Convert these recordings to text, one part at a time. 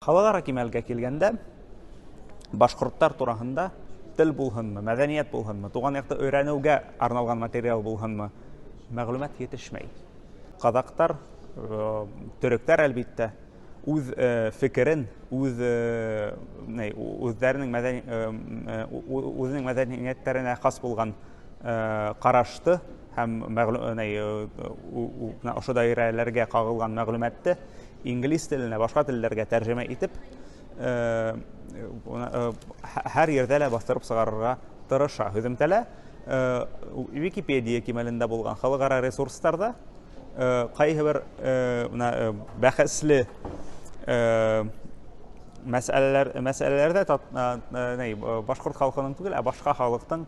Халыҡ-ара кимәлгә килгәндә, башҡорттар тураһында тел булһынмы, мәҙәниәт булһынмы, туған яҡты өйрәнеүгә арналған материал булһынмы, мәғлүмәт етешмәй. Ҡаҙаҡтар, төрөктәр, әлбиттә, үҙ фекерен, үҙ үҙҙәренең мәҙәни үҙенең мәҙәниәттәренә хас булған ҡарашты һәм ошо даирәләргә ҡағылған мәғлүмәтте инглиз теленә, башҡа телдәргә тәржемә итеп, һәр ерҙә лә баҫтырып сығарырға тырыша. Һөҙөмтәлә Википедия кимәлендә булған халыҡ-ара ресурстарҙа ҡайһы бер бәхәсле мәсьәләләр мәсьәләләрҙә башҡорт халҡының түгел, ә башҡа халыҡтың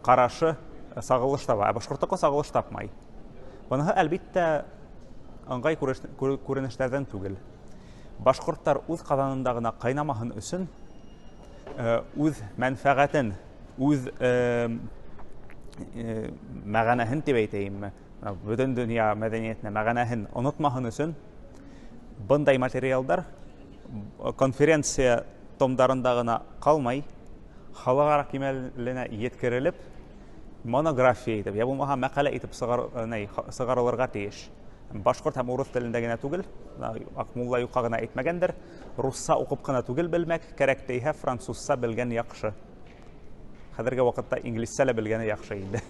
ҡарашы сағылыш таба, ә башҡортоҡо сағылыш тапмай. Быныһы, әлбиттә, ыңғай күренештәрҙән түгел. Башҡорттар үҙ ҡаҙанында ғына ҡайнамаһын өсөн үҙ мәнфәғәтен, үҙ мәғәнәһен тип әйтәйемме, бөтөн донъя мәҙәниәтенә мәғәнәһен онотмаһын өсөн бындай материалдар конференция томдарында ғына ҡалмай, халыҡ-ара кимәленә еткерелеп, монография итеп, йә булмаһа мәҡәлә итеп сығарылырға тейеш. Башҡорт һәм урыҫ телендә генә түгел, Аҡмулла юҡҡа ғына әйтмәгәндер, русса уҡып ҡына түгел белмәк, кәрәк тейһә, французса белгән яҡшы. Хәҙерге ваҡытта инглизсә лә белгәне яҡшы инде.